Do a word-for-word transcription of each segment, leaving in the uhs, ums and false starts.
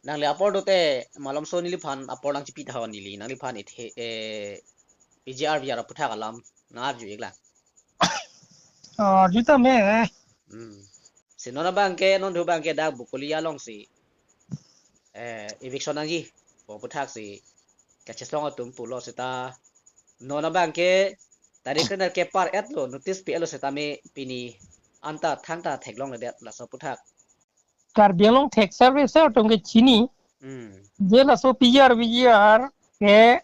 Nangli apor dote malomso neliphan apor nangchipi tahai neli, nangliphan ithe, eh, P G R V R aphuthak alam nang-arju iklang. Oh, juta me, eh. Hmm. Si non abang ke, non thu abang ke dak Bokolia alongsi, eh, eviction nangji pu aphuthak si kachesong atum pulo seta, non abang ke tarik kre-nerkep par-etlo, notice pi-etlo setame pini anta thangta theklongledet laso aphuthak. Karbi Anglong thek service atum ke chini. Hmm. Je laso P G R V G R ke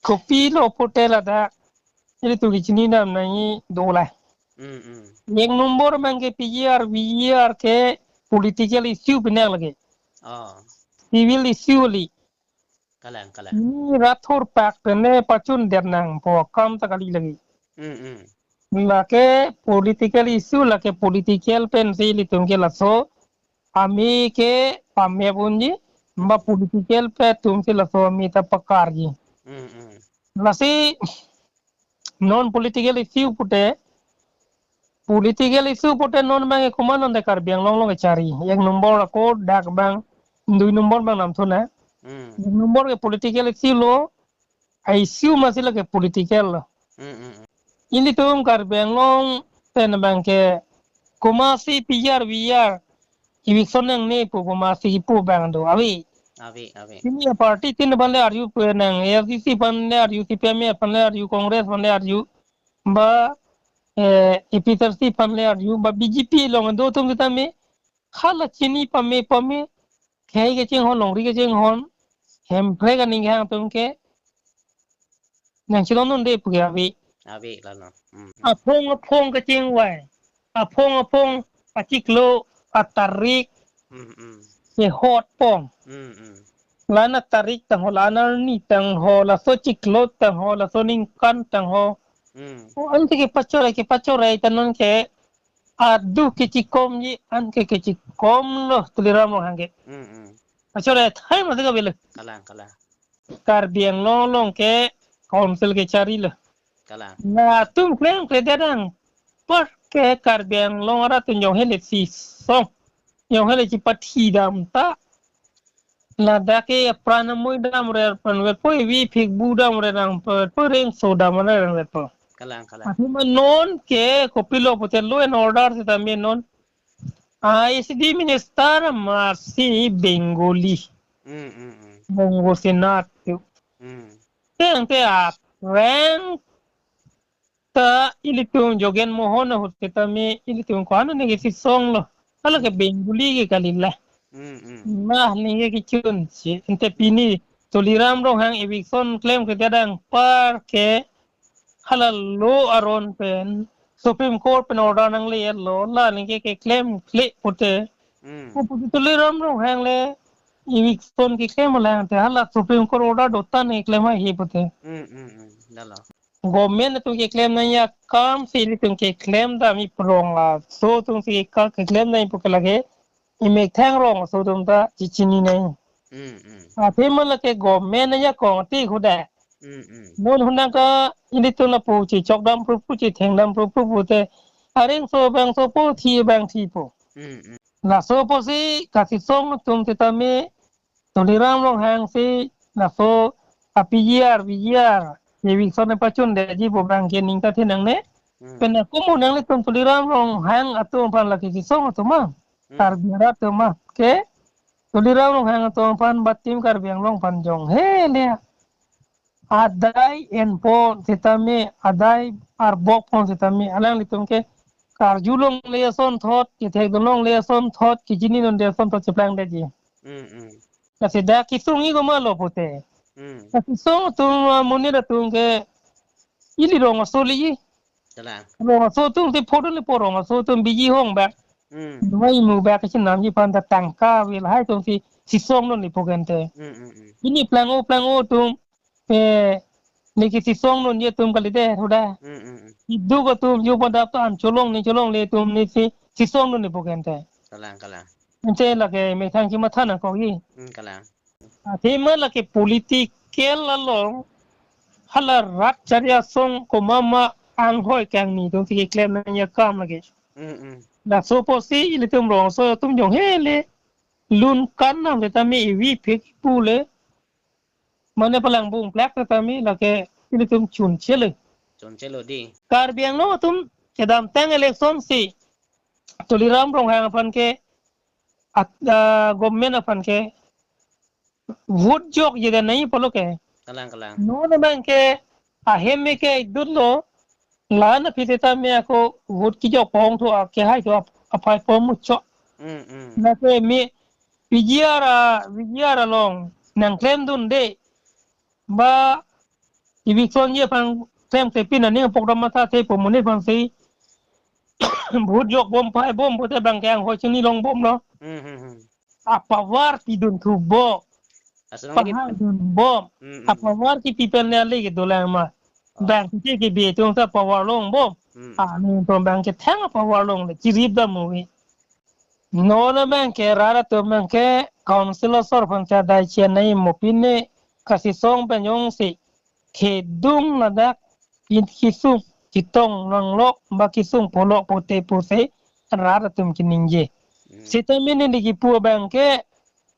kopilo pute ladak ilitum ke chinidam nangji dolang. Hmm, hmm. Ek nombor abang ke P G R V G R ke political issue pinak lake. Oh. Civil issue li. Kalang, kalang. Ni rat thurpak pen le pachundet nangpo, akam ta kali lagi. Hmm, hmm. Lake political issue, lake political pensi ilitum ke laso amei ke pamep unji, ba political pen atumsi laso amei ta pakarji. Hmm, hmm. Lasi non political issue pute, political issue pute non abang ke komat non de Karbi Anglong along kechari. Ek nombor ako dak abang, dui nombor abang namthu nang. Hmm. Ek nombor ke political issue lo, a-issue masi lake political lo. Hmm, hmm, hmm. Ilitum Karbi Anglong pen abang ke komatsi P G R V G R eviction nangne pu komatsi kipu abang do, ave. Ave, ave. Pini aparty tin aphan le arju pu nang, A I C C aphan le arju, C P I M aphan le arju, Congress aphan le arju, ba, eh, A P H L C aphan le arju, ba B J P along do atum setame, hala chini pame pame, khei kachinghon, longri kachinghon, Hemprek aning kehang atum ke nangchilon un'e pu ke ave. Ave lalo. Hmm. Aphong aphong kachingvai, aphong aphong achiklo, atarik, hmm, hmm, kehot pon. Hmm, hmm. Lana tarik tangho, lana arni tangho, laso chiklo tangho, laso ningkan tangho. Hmm. O, anke kepachor ai, kepachor ai ta non ke adu kechikomji, anke kechikomlo Tuliram Ronghang ke. Hmm, hmm. Pachor ai thai masi kavelo. Kalang, kalang. Karbi Anglong along ke council kecharilo. Kalang. Latum klemkledet anpar ke Karbi Anglong arat atum jong hele chisong, jong hele chipathi dam ta. Ladak ke apran amoi damre apran vetpo, evi phikbu damre dampo, rengso damre dampo. Kalang, kalang. Athema non ke kopilo pute law and order setame non I C D minister masi Bengali. Hmm, hmm, hmm. Bongo Sena tu. Hmm. Teng te apreng ta ilitum Jogen Mohan ahut setame ilitum ko-an neke chisonglo. Hala ke Bengali ke kali la. Hmm, hmm. Nah, neke kechun si. Ante pini Tuliram Ronghang eviction klemkledet anpar ke hala law aron pen Supreme Court pen order nangle-etlo, la neke keklemkle pute. Hmm. Ko pute Tuliram Ronghang le eviction keklem lang te, hala Supreme Court order do ta ne klem haihe pute. Hmm, hmm, hmm. Lalo. Government atum keklem nangji akamsi ilitum keklem dam, iprong aso atumsi ke keklem nangji pu ke lake, imethang rong aso atum ta chechini nangji. Hmm, hmm. Athema lake government ajakong ti huda. Hmm, hmm. Non hunang ka ilitum lapu chechok dam pru pru, chetheng dam pru pru pute, arengso abangso po, thi abang thipo. Hmm, hmm. Laso apotsi kachisong atum setame Tuliram Ronghang si laso a P G R, V G R eviction pachundetji pu abang ke ning ta thenangne. Hmm. Pen ako mo nanglitum Tuliram Ronghang atum aphan lake chisong atum ma. Hmm. Karbi arat atum ma ke Tuliram Ronghang atum aphan ba Team Karbi Anglong aphan jong hele adai enpon setame, adai arbok pon setame, alanglitum ke karjulongle asonthot, kethekdunlongle asonthot, kechinidunde asonthot cheplangdetji. Hmm, hmm. Lasi dak kesung-i komatlo pute. Hmm. Lasi song atum, ah, monit atum ke ili rong aso leji. Kalang. Rong aso atum si photo le po, rong aso atum biji hong bak. Hmm. Dua imu bak kachinamji aphan ta tangka ave, lahai atumsi chisongdun lepo kente. Hmm, hmm, hmm. Pini plang-o plang-o atum, eh, neke chisongdunji atum kalite, huda. Hmm, hmm, hmm. Iduk atum jo padap ta an cholong ne cholongle atum nesi chisongdun lepo kente. Kalang, kalang. Ante lake methang kematha nangkokji. Hmm, kalang. Athema lake political along hala rat chari asong komat ma anghoi kangni atumsi keklem nangji akam lake. Hmm, hmm. Laso apotsi ilitum rong aso atum jong hele lun kan nam setame ivi phek pule. Mane palang bung plak setame lake ilitum chun chele. Chun chelo di. Karbi Anglong atum kedamtang election si Tuliram Ronghang aphan ke at, ah, government aphan ke vote jokje det nai pulo ke. Kalang, kalang. Non abang ke ahem me ke idut lo, la-an aphi setame ako vote kejok pong thu ake hai thu ap-, aphai pom muchot. Mm, mm. Lake me P G R a, P G R along nangklem dunde. Ba eviction ji aphan klem te pin aning pokdam matha te pu amonit aphan si vote jok bom phai bom pute abang ke anghoi chini long bomlo. Hmm, hmm, hmm. Apower pidun thu bom. Asonang di. Pahang dun bom. Hmm, hmm. Apower kipi pen le ali kedolang ma. Oh. Abang ke kebi atum ta power long bom. Hmm. Aningtum abang ke thang power longle chirip dam muvi. Non abang ke rat atum abang ke council asor aphan chadai chennai mo pine kasisong pen jongsi kedung ladak pin kisung chetong nanglok ba kisung pholok pute puse rat atum keningje. Hmm. Sitame neli kipu abang ke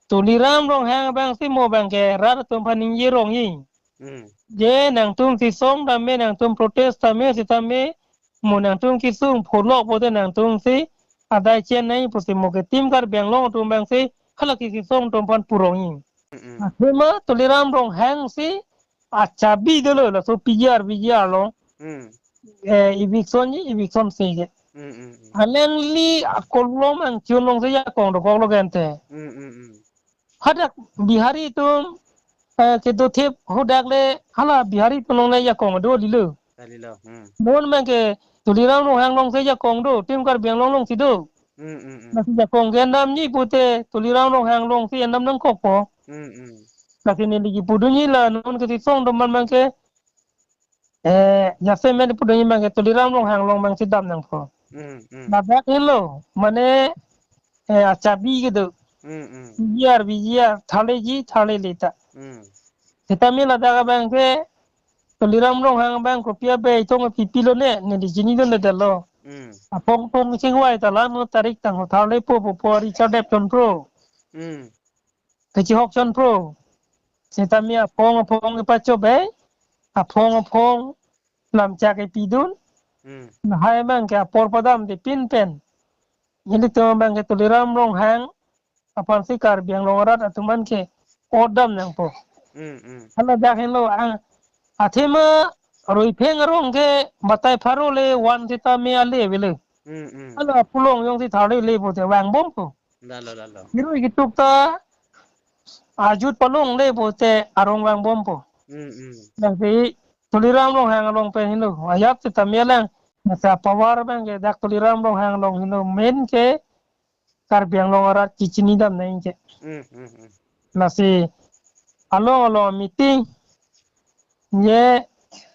Tuliram Ronghang abang si mo abang ke rat atum aphan ningje rong-i. Hmm. Je nangtum si song tame nangtum protest tame sitame mo nangtum kisung pholok pute nangtum si adai chennai pusi mo ke Team Karbi Anglong atum abang si hala kesisong atum aphan pu rong-i. Mm, mm. Athema Tuliram Ronghang si achabi dolo laso P G R, P G R along. Mm. Eh, eviction ji, eviction si je. Mm, mm, mm. Alangli akolom angchun along si jakong dokok lo gente. Mm, mm, mm. Hadak Bihari atum, eh, kedo thip hadak le hala Bihari atum along le jakong do lilo. Kalilo, hmm. Non abang ke Tuliram Ronghang along si jakong do, Team Karbi Anglong along si do. Hmm, hmm, hmm. Lasi jakong ke endam ji pute Tuliram Ronghang along si endam nangkokpo. Hmm, hmm. Lasi neli kipu dunji la non kesisong atum aphan abang ke, eh, jasemet pu dunji abang ke Tuliram Ronghang along abang si dam nangpo. Hmm, hmm. Ladak henlo, mane, eh, achabi kedo. Hmm, hmm. P G R, P G R, tharle ji, tharle le ta. Hmm. Sitame ladak abang ke Tuliram Ronghang abang kopi abe itong pipilo ne, neli chini dunde detlo. Hmm. Aphong aphong chingvai ta la no tarik tangho tharle po po po Richard Deb chonpro. Hmm. Kachihok chonpro. Sitame aphong aphong kepachobe. Aphong aphong lamchak kepidun. Hmm. Lahai abang ke apor padamde pin pen. Nelitum abang ke Tuliram Ronghang aphan si Karbi Anglong arat atum aphan ke vote dam nangpo. Hmm, hmm. Hala dak henlo ang athema Roipheng arong ke batai pharo le one sitame ale avelo. Hmm, hmm. Hala pulong jongsi tharle le pute vangbompo. Lalo, lalo. Hirui ketuk ta ajut palongle pute arong vangbompo. Hmm, hmm. Lasi Tuliram Ronghang along pen henlo. Ajat sitame alang. Masa power abang ke dak Tuliram Ronghang along henlo. Main ke Karbi Anglong arat kechini dam nai ke. Hmm, hmm, hmm. Lasi along along meeting je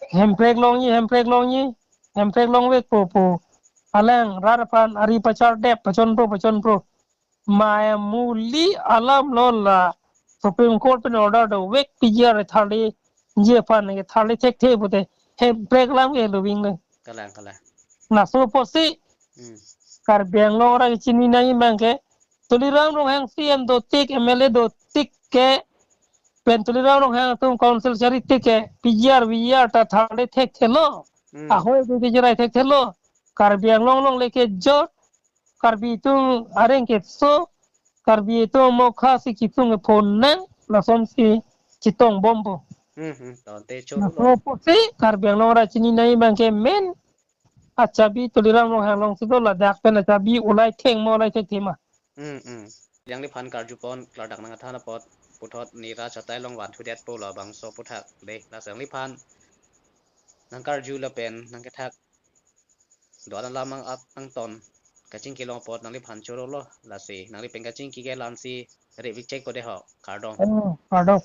Hemprek longji, Hemprek longji, Hemprek longvekpo pu. Alang rat aphan ari pachar dep, pachonpro, pachonpro. Maya muli alam lo la Supreme Court pen order dovek P G R tharle ji aphan ke tharle thekthe pute Hemprek alam ke lo ving le. Kalang, kalang. Laso apotsi Hmm. Karbi Anglong arat chini nai abang ke Tuliram Ronghang C M dotik, M L A dotik ke pen Tuliram Ronghang atum council charitik ke P G R, V G R ta tharle thekthelo. Hmm. Ahoi ke kechirai thekthelo. Karbi Anglong along le kejor. Karbi atum areng keso. Karbi atum mokha si kitung ke phonang. Lasonsi chetong bompo. Hmm, hmm. Tangte choro. Laso apotsi Karbi Anglong arat chini nai abang ke main achabi Tuliram Ronghang along si do ladak pen achabi ulai theng ma ulai thekthe ma. Hmm, hmm. Nangliphan karjupon klardak nangkethan apot puthot neli ra chatai along van thudetpo labangso aphuthak de. Lasi nangliphan nangkarju lapen nangkethak do-an alam ang-, angton kachingki long apot nangliphan chorolo lasi nangli pen kachingki ke la-ansi ri vik chek ko de ho. Kardom. Oh, kardom.